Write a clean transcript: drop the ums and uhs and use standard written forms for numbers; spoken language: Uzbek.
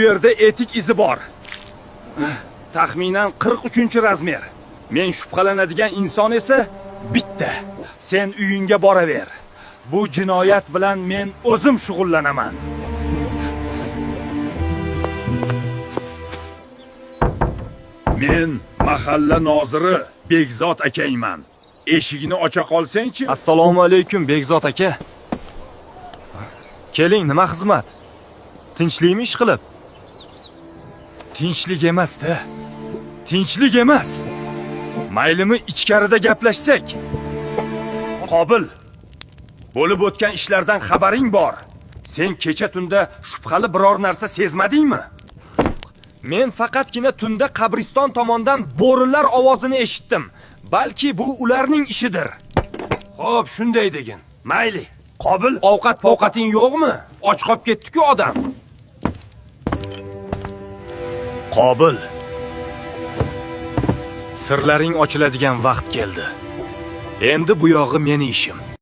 Bu yerda etik izi bor. Taxminan 43-razmer. Men shubhalanadigan inson esa bitta. Sen uyingga boraver. Bu jinoyat bilan men o'zim shug'ullanaman. Men mahalla noziri Bekzod akangman. Eshigini ocha qolsang-chi? Assalomu alaykum Bekzod aka. Keling, nima xizmat? Tinchlikmi ish qilib? Tinchlik emas-da. Tinchlik emas. Maylimi ichkarida gaplashsak? Qobil. Bo'lib o'tgan ishlardan xabaring bor. Sen kecha tunda shubhali biror narsa sezmadingmi? Men faqatgina tunda qabriston tomondan bo'rilar ovozini eshitdim. Balki bu ularning ishidir. Xo'p, shunday degin. Mayli. Qobil, ovqat povqating yo'qmi? Och qolib ketdi-ku odam. Qobil. Sirlaring ochiladigan vaqt keldi. Endi bu yog'i meni ishim.